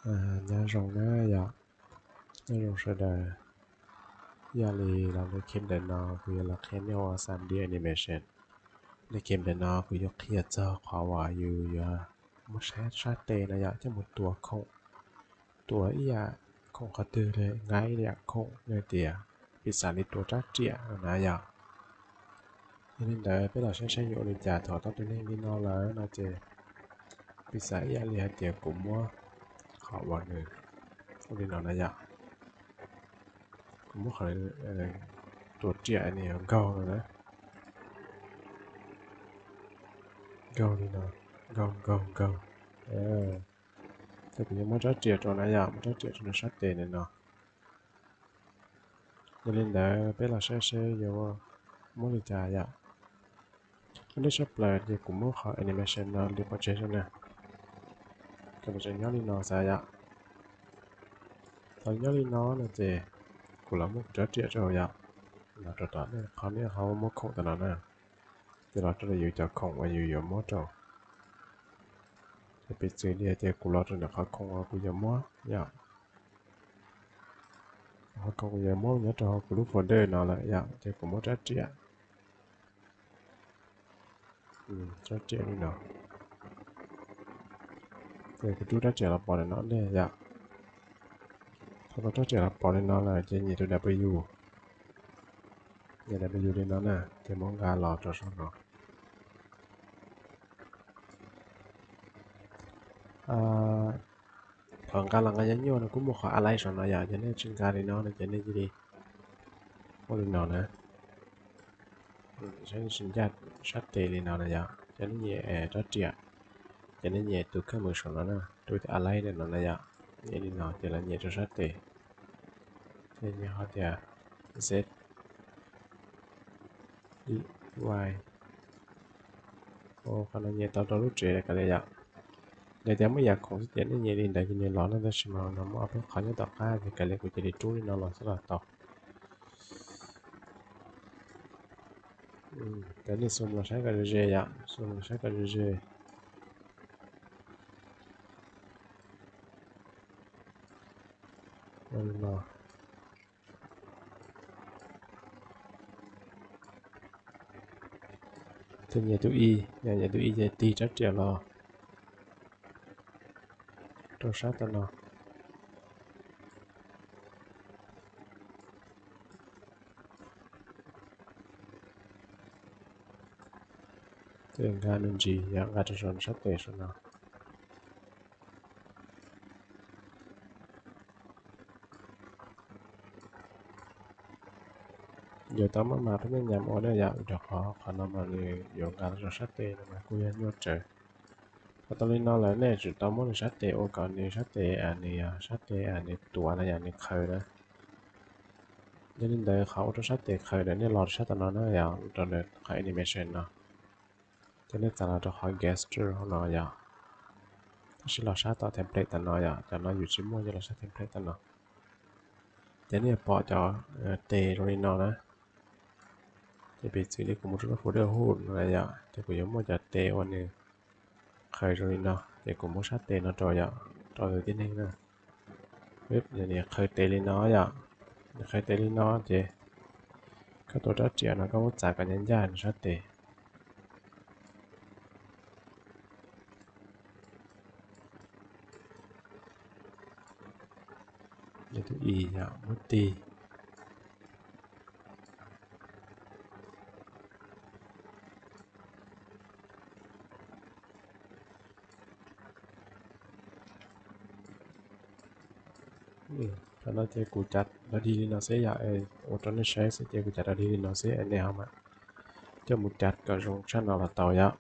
Nyob zoo na yom, nyob zoo sawv daws. Ib yam li los lub game ntawm no kuv yuav los qhia nej ua three D animation. Lub game ntawm no kuv yuav qhia txog qhov uas yus yuav muab sab tes no yom coj mus tua khoom, tua ib yam khoom qhov twg li, nqa ib yam khoom li tias piv xam li tua rab riam no na yom. Yog li ntawd peb los saib saib yuav ua li cas thaum tau tus neeg li no lawm no ces piv xam ib yam li hais tias kuv muab qhov uas nws ua li no na yom, kuv muab qhov tua riam nws yuav nkaug no na, nkaug li no, nkaug nkaug nkaug. Ces kuv yuav muab rab riam rau na yom, muab rab riam rau nws sab tes ntawm no. Yog li ntawd peb los saib seb yuav muab li cas yom. Lub sab plaws ces kuv muab qhov animation no li pov tseg rau na, kom nws tseem nyob li no xav yom. Thaum nyob li no no ces kuv los muab kuv rab riam rau yom, los rau tom nej qhov nej ho muab khoom tam no na, ces los rau yus cov khoom uas yus yuav muab rau. Ces piv txwv li tias kuv los rau ntawm qhov khoom uas kuv yuav muab yom, qhov khoom kuv yuav muab nyob rau hauv kuv lub folder no lawm yom, ces kuv muab rab riam, rab riam li no. Ces kuv rub rab riam los pov ntawm no ne yom. Thaum rab riam los pov li no lawm ces nyem tus W, nyem W li no na, ces muab nqa los rau saum no. Qhov nqa los nqa nyuaj nyuaj no kuj muaj qhov align saum no yom, ces nej tsis nqa li no no ces nej cia li ua li no na. Saib nej tsis ncaj sab tes li no na yom, ces nej nyem rab riam, ces nej nyem tus kheej mws saum no na, tus align no na yom, nyem li no ces los nyem rau sab tes. Ces nyem qhov tias Z, Y, qhov no nyem tau rau lub tsev kav liam yom. Yog tias muaj ib yam khoom xwb ces nej nyem li ntawd ces nws los na, tab sis mas no muaj ob peb qhov nyob tom qab ces kav liam kuv cia li rub li no los xwb los tau. Ces nej zoom los saib kom ze ze yom, zoom los saib kom ze ze. Ces nyem tus I, nyem tus I ces tig rab riam los rau sab tom no. Ces nqa me ntsis yom, nqa rau saum sab tes saum no. Yuav tau maj mam peb nyam ua na yom, rau qhov qhov no mas nws yuav nqa rau saum sab tes no mas kuj yog nyuaj tsawv. Thaum tau li no lawm nej tsum tau muab nws sab tes ua kom nws sab tes, nws yog sab tes nws tuav na yom, nws qhaws na. Yog li ntawd qhov ua rau sab tes qhaws ntawd nej los rau sab tom no na yom, rau ntawm qhov animation no. Ces nej txav los rau qhov gesture hauv no yom. Tab sis los sab tom template tom no yom, cov no yus tsis muaj ces los sab template tom no. Ces nej yuav pom cov tes zoo li no na. Ces piv txwv li kuv mus rau lub folder hood no yom, ces kuv yuav muaj cov tes uas nws qhaws zoo li no, ces kuv muab sab tes no rau yom, rau tus tib neeg na. Nws qhaws tes li no yom, nws qhaws tes li no ces koj tua rab riam no koj muab txav kom ncaj ncaj nws sab tes. Tus I yom, muab tig. Qhov no ces kuv cav dog dig li no xwb yom, ua rau nej saib xwb ces kuv cav dog dig li no xwb es nej ho mam coj mus cav kom zoo tshaj no los tau yom.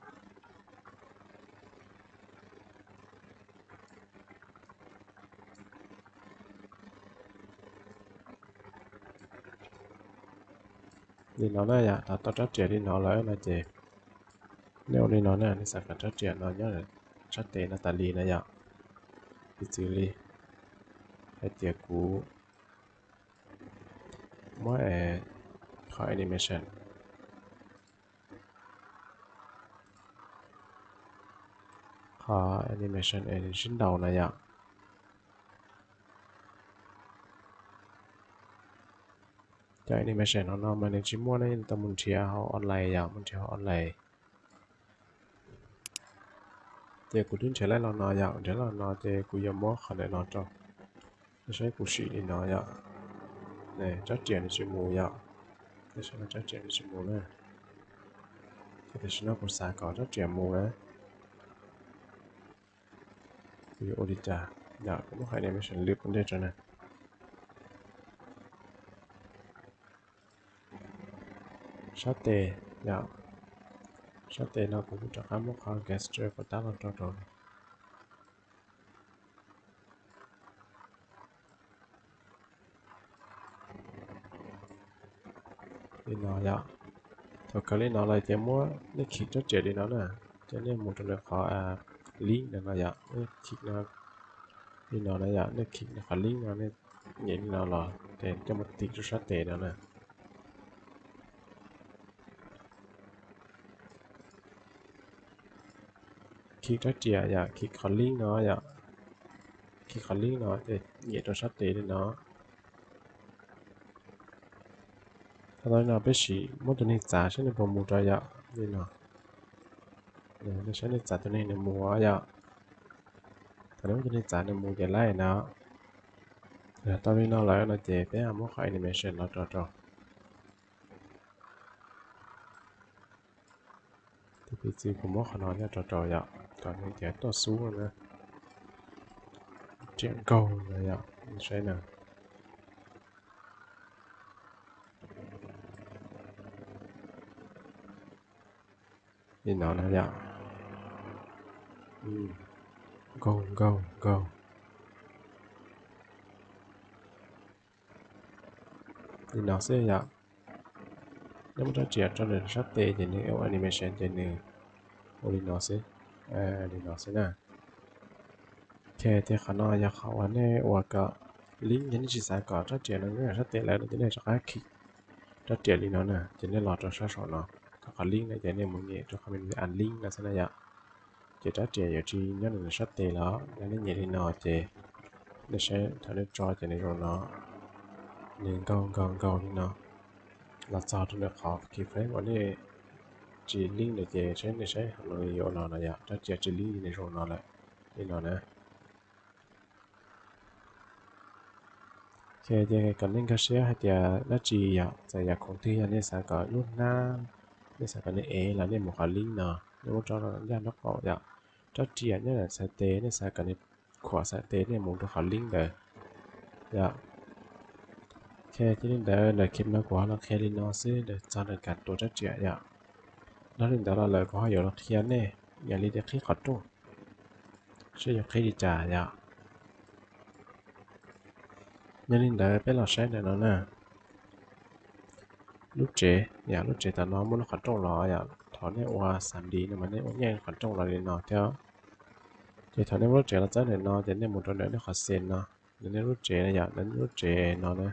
Li no na yom, thaum tau rab riam li no lawm no ces nej ua li no na, nej xav kom rab riam no nyob sab tes no tas li na yom. Piv txwv li hais tias kuv muab qhov animation, qhov animation es nws sib ntaus na yom. Cov animation no no mas nws tsis muaj ne, tau mus nrhiav hauv online yom, mus nrhiav hauv online. Ces kuv twb nrhiav laij los no yom, nrhiav los no ces kuv yuav muab qhov ntawm no rau, saib kuv sim li no yom. Rab riam nws tsis mus yom, saib rab riam nws tsis mus na. Ces tam sim no kuv xav kom rab riam mus na. Kuv yuav ua li cas yom, kuv muab qhov animation lwm pov ntej tso na. Sab tes yom, sab tes no kuv rov qab muab qhov gesture kom tab los rau rau li no yom. Thaum kawg li no lawm ces muab nej khij rab riam li no na, ces nej mus rau ntawm qhov link no no yom, nej khij li no na yom, nej khij qhov link no, nej nyem li no los ces coj mus tim rau sab tes no na. Khij rab riam yom, khij qhov link no yom, khij qhov link no ces nyem rau sab tes li no. Thaum li no peb sim muab tus neeg txav saib nws puas mus rau yom, li no. Nej saib nej txav tus neeg nws mus yom. Thaum nej muab tus neeg txav nws mus ces laij no. Tau li no lawm no ces peb muab qhov animation no rau rau. Tus piv txwv kuv muab qhov no nyob rau rau yom, kom nws tias tuaj xub na. Riam nkaug no yom, saib na. Li no na yom. Nkaug nkaug nkaug. Li no xwb yom. Nej muab rab riam rau ntawm sab tes ces nws ua animation ces nws ua li no xwb. Li no xwb na. Ok, ces qhov no yog qhov uas nej ua kom link, yog nej tsis xav kom rab riam no nyob sab tes lawm no ces nej rov qab khij rab riam li no na, ces nej los rau sab saum no, rau qhov link no ces nej mus nyem rau qhov me ntsis add link no xwb na yom. Ces rab riam yuav tsis nyob ntawm sab tes lawm, yog nej nyem li no ces nej saib thaum nej tso ces nws zoo no, nws nkaug nkaug nkaug li no los txog rau ntawm qhov keyframe uas nej tsis link lawm ces saib nej saib qhov no yuav no no yom, rab riam tsis link nws zoo no lawm, li no na. Ok, ces kom nej nkag siab hais tias dab tsi yom, txawm yam khoom twg yog nej xav kom lub hnab, nej xav kom nws ev los nej mus qhov link no, nej muab rau ncaj nraub qaum yom. Rab riam nyob ntawm xav tes, nej xav kom nws khuam xav tes nej mus rau qhov link ntawd yom. Ok, ces li ntawd ntawm clip no kuv ho los qhia li no xwb, txog ntawm kam tua rab riam yom. Nyob li ntawd los lawm kuv ho yuav los qhia nej yam li tias qhib qhov rooj, seb yuav qhib li cas yom. Nyob li ntawd peb los saib ntawm no na. Lub tsev yom, lub tsev tom no muaj lub qhov rooj los yom, thaum nej ua xam lis no mas nej ua nyeej lub qhov rooj los li no thiab. Ces thaum nej muaj lub tsev los txawb ntawm no ces nej mus rau ntawm nej qhov xes no, ntawm nej lub tsev yom, ntawm nej lub tsev no na.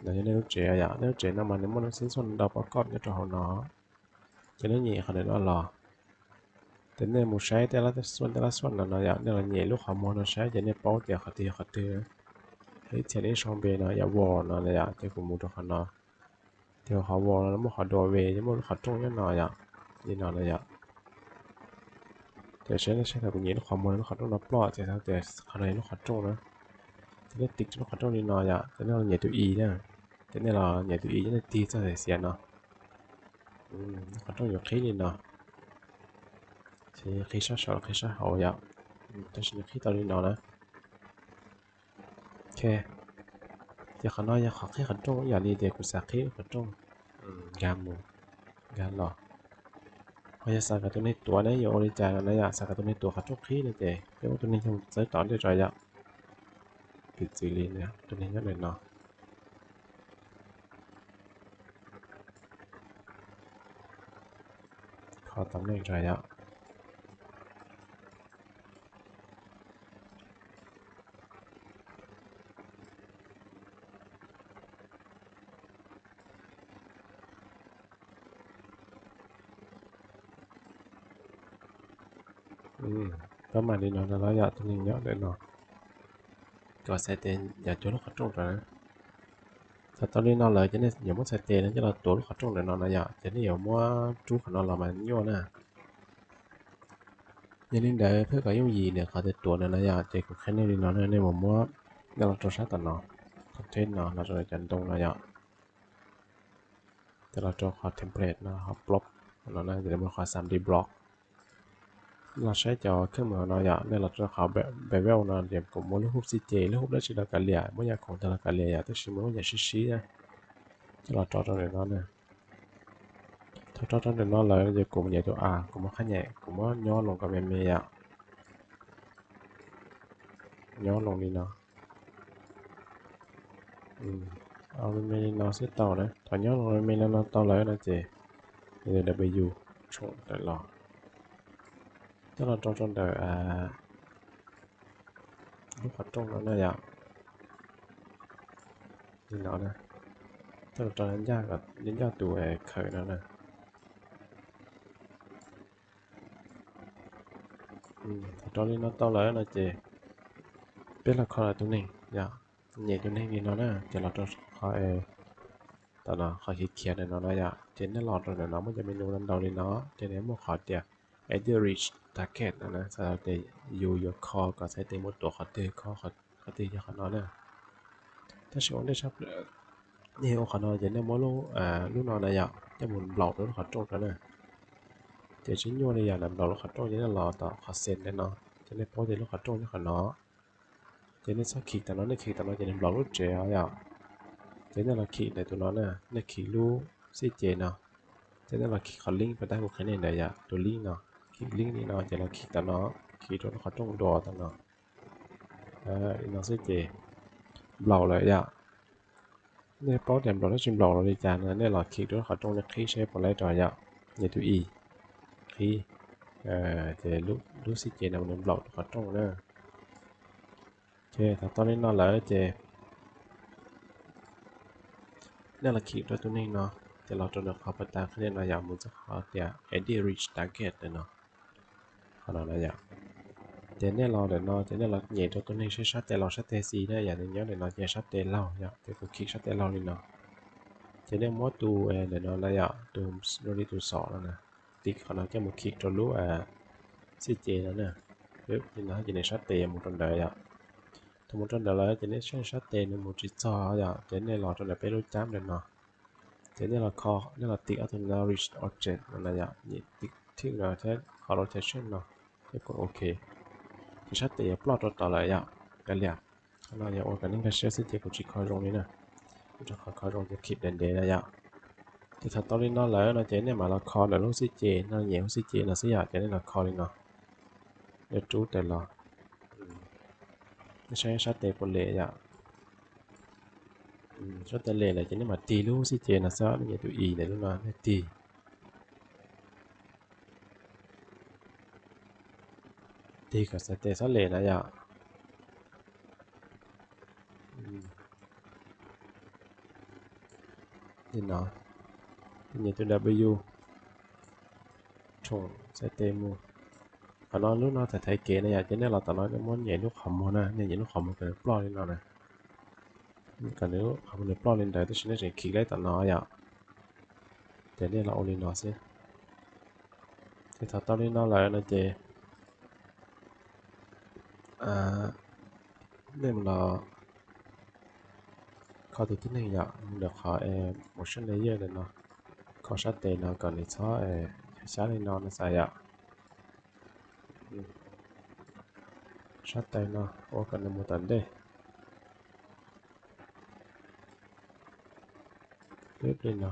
Ntawm nej lub tsev yom, nej lub tsev no mas nws muaj lub xib xuj ntau pob koj nyob rau hauv no. Ces nej nyem qhov ntawm no los, ces nej mus saib tej lab xuj tej lab xuj no no yom, nej los nyem lub qhov muag no saib ces nej paub tias qhov twg yog qhov twg. Ib txhia nej sau npe no yom, wall no yom, ces kuv mus rau qhov no. Ces qhov wall no muaj qhov doorway, muaj lub qhov rooj nyob no yom, li no no yom. Ces saib nej saib thaum kuv nyem lub qhov muag no lub qhov rooj no ploj ces xav tias qhov no yog lub qhov rooj na. Ces nej tiv rau lub qhov rooj li no yom, ces nej los nyem tus i na. Ces nej los nyem tus i, nej tig txog xiav no, lub qhov rooj yuav qhib li no. Ces qhib sab saud los qhib sab hauv yom, tab sis nws qhib tau li no na. Ok, ces qhov no yog qhov qhib qhov rooj ib yam li tias kuv xav qhib qhov rooj nkag mus nkag los. Ho yog xav kom tus neeg tuav ne yuav ua li cas no na yom, xav kom tus neeg tuav qhov rooj qhib no ces peb muab tus neeg coj mus txawb tom ntej tso yom. Piv txwv li tus neeg nyob ntawm no, kho tom ntej tso yom. Pab mam li no no los yom, tus neeg nyob ntawm no, kom xav tias yog cuag lub qhov rooj rau na. Tau li no lawm ces nej yuav muab txhais tes no coj los tuav lub qhov rooj ntawm no no yom, ces nej yuav muab rub qhov no los mas nyuaj na. Yog li ntawd peb kom yooj yim ntawm qhov tias tuav ntawm no yom, ces kuv qhia nej li no, nej mus muab, nej los rau sab tom no, content no los rau cov ntoo no yom, ces los rau qhov template no ho plop no na, ces muaj qhov xam D block. Los saib cov kheej mus no yom, nej los rau qhov bevel no ces kuv muab lub hub xij ces, lub hub dab tsi los kav liam, muab yam khoom tag los kav liam yom, tab sis muab yam sib sib na, coj los rau rau ntawm no na. Thaum rau rau ntawm no lawm ces kuv nyem tus A, kuv muab qhab nyem kuv muab nyob loo kom me me yom, nyob loo li no, me me li no xwb tau na. Thaum nyob loo me me li no tau lawm no ces W tshoom ntawm los, coj los rau rau ntawm lub qhov rooj no na yom, li no na, coj los rau ncaj tus khawm no na. Thaum rau li no tau lawm no ces peb los kho lawm tus neeg yom, nyem tus neeg li no na, ces los rau qhov, tam no qhov khiav khiav ntawm no no yom, ces nej los rau ntawm no muaj cov menu no ntau li no, ces nws muaj qhov tias edit reach target no na, txhais tias yus yuav kho kom txhais tes mus tuav qhov twg, kho qhov twg yog qhov no na. Tab sis ua ntej tshaj plaws nej ua qhov no ces nej muab lub no na yom, coj mus nplaum rau lub qhov rooj rau na. Ces tsis nyuaj li yom, nplaum lub qhov rooj ces nej los tom qhov send ntawm no, ces nej paub tias lub qhov rooj yog qhov no. Ces nej txhob khij tom no, nej khij tom no ces nws nplaum lub tsev os yom. Ces nej los khij ntawm tus no na, nej khij lub xij ces no, ces nej los khij qhov link pas tab kuv qhia nej ntawd yom, tus link no, khij link li no ces los khij tom no, khij rau lub qhov rooj dua tom no. Li no xwb ces nplaum lawm yom. Nej paub tias nplaum thiab tsis nplaum los li cas no, nej los khij rau lub qhov rooj, nej qhib saib puas laib rau yom. Nyem tus I, qhib, ces lub xij ces no nws nplaum rau qhov rooj na. Ces thaum tau li no lawm ces nej los khij rau tus neeg no, ces los rau ntawm qhov pas tas qhia nej no yom, mus txog qhov tias edit reach target ntawm no, qhov no na yom. Ces nej los ntawm no ces nej los nyem rau tus neeg seb sab tes laug sab tes xis na yom, nws nyob ntawm no ces sab tes laug yom, ces kuv khij sab tes laug li no. Ces nej muab tus ntawm no na yom, tus zoo li tus xom no na, tiv qhov no coj mus khij rau lub xij ces no na. Li no ces nws sab tes yuav mus rau ntawd yom. Thaum mus rau ntawd lawm ces nej saib sab tes nws mus tsis txog yom, ces nej los rau ntawm peb lub cab ntawm no. Ces nej los kho, nej los tiv ob tug no reach object no na yom, nyem tiv thwj no thiab qhov rotation no, ces kuv ok. Ces sab tes yuav ploj rau tod lawm yom, kav liam. Qhov no yog ua kom nej nkag siab xwb ces kuv tsis kho zoo li na, rau qhov kho zoo ces khij ntev ntev na yom. Ces thaum tau li no lawm no ces nej mam los kho ntawm lub xij ces no, nyem lub xij ces no xwb yom, ces nej los kho li no. Nej rub tes los, nej saib sab tes puas lem yom. Sab tes lem lawm ces nej mam tig lub xij ces no xwb, nej nyem tus I ntawm lub no nej tig. Tig kom txhais tes txhob lem na yom. Li no, nyem tus W, tshoom txhais tes mus. Qhov no lub no thaiv thaiv kev na yom, ces nej los tom no nej muab nyem lub qhov muag na, nej nyem lub qhov muag kom nws ploj li no na. Kom nws qhov muag nws ploj li ntawd tab sis nej tseem khij laib tom no yom. Ces nej los ua li no xwb. Ces thaum tau li no lawm no ces nej mus los kho tus tib neeg yom, mus ntawm qhov motion layer ntawm no, kho sab tes no kom nws txhob xyab li no no xav yom. Sab tes no ua kom nws mus tom ntej. Li no,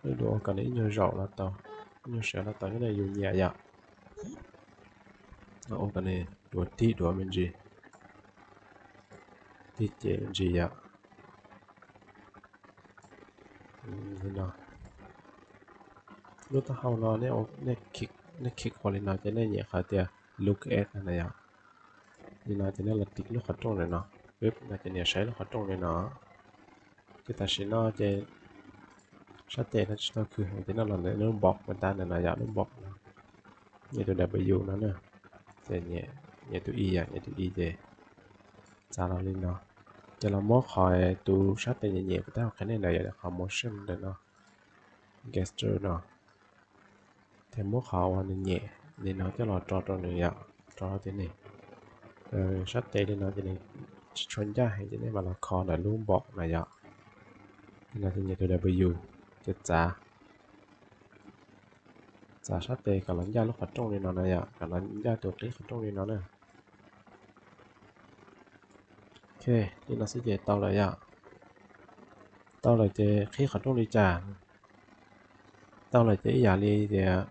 ua kom nws ib nyuag zaum los tau, ib nyuag sawv los tau nyob ntawm yus nyiam yom. Ua kom nws duav tig duav me ntsis, tig ces me ntsis yom. Li no, lub taub hau no nej khij qua li no ces nej nyem qhov tias look at no na yom. Li no ces nej los tig lub qhov rooj ntawm no, no ces nws saib lub qhov rooj li no. Ces tam sim no ces sab tes no tsis tau khwv heev ces nej los ntawm lub box pas tas ntawm no yom, lub box no, nyem tus W no na, ces nyem tus I yom, nyem tus I ces txav los li no. Ces los muab qhov tus sab tes nyem nyem kuv twb qhia nej ntawd yog qhov motion ntawm no, gesture no, ces muab qhov uas nws nyem li no coj los tso rau nws yom, rau tias nws sab tes li no ces nws tsis tshua ncaj heev ces nej mam los kho ntawm lub npaum no yom. Li no ces nyem tus W, ces txav, txav sab tes kom los ncaj lub qhov rooj li no na yom, kom los ncaj tus qhib qhov rooj li no na. Ok, li no xwb ces tau lawm yom. Tau lawm ces qhib qhov rooj li cas? Tau lawm ces ib yam li tias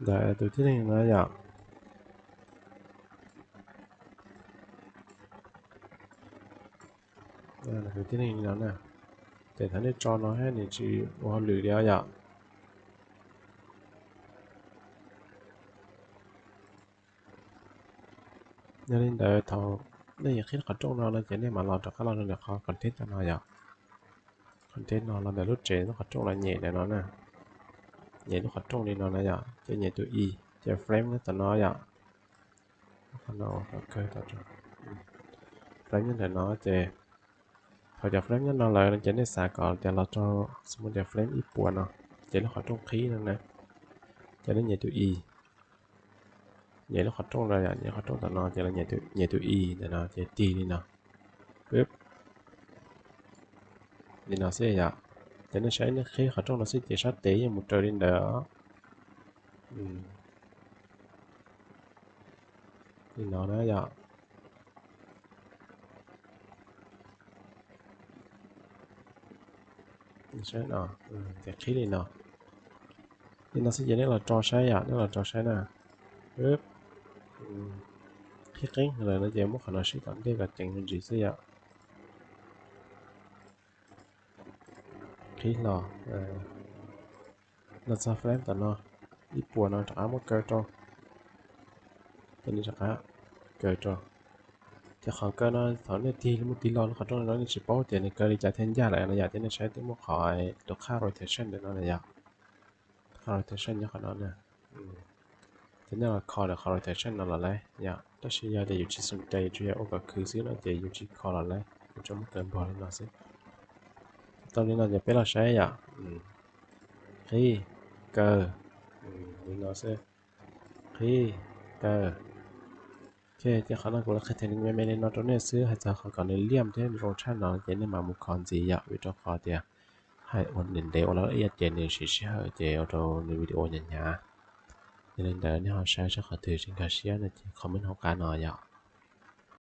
ntawm tus tib neeg no yom, tus tib neeg no na, ces thaum nej tso no thiab nws tsis ua hauj lwm li os yom. Yog li ntawd thaum nej yuav qhib qhov rooj no no ces nej mam los rov qab los rau ntawm qhov content no yom. Content no los ntawm lub tsev lub qhov rooj los nyem ntawm no na. Nyem lub qhov rooj li no na yom, ces nyem tus E, ces frame nyob tom no yom. Frame nyob ntawm no ces thaum cov frame nyob no lawm ces nej xav kom tias los rau, xws li tias frame ib puas no, ces lub qhov rooj qhib no na, ces nej nyem tus E, nyem lub qhov rooj no, nyem qhov rooj tom no ces los nyem tus E ntawm no ces tig li no. Li no xwb yom. Ces nej saib nej qhib qhov rooj no xwb ces sab tes yeej mus raws li ntawd. Li no na yom. Ces qhib li no. Li no xwb ces nej los tso saib yom, nej los tso saib na. Qhib qeeb lawm no ces muab qhov no sib tom ntej kom ceev me ntsis xwb yom. Qhib los, los txog frame tom no, ib puas no rov qab muab kaw rau. Ces nej rov qab kaw rau. Ces qhov kaw no thaum nej tig mus tig los lub qhov rooj no nej tsis paub tias nws kaw li cas thiaj ncaj lawm no yom, ces nej saib twb muaj qhov tus qhab rotation ntawm no na yom. Qhov rotation nyob qhov no na. Ces nej los kho lawm qhov rotation no los lawm yom, tab sis yog tias yus tsis xoo cai yus tsuas yog ua kom khwv xwb no ces yus tsis kho los lawm, yus tsuas muab kaw npog li no xwb. Tau li no ces peb los saib yom. Qhib, kaw, li no xwb. Qhib, kaw. Ok, ces qhov no kuv los qhia me me li no rau nej xwb, hais txog qhov kom nws liaj thiab zoo tshaj no ces nej mam mus kho ntxiv yom, vim rau qhov tias hais ua ntev ntev ua lawm ib yam ces nws siv sij hawm ces ua rau nws video hnyav hnyav. Yog li ntawd nej ho saib seb qhov twg tsis nkag siab no ces comment hauv qab no yom.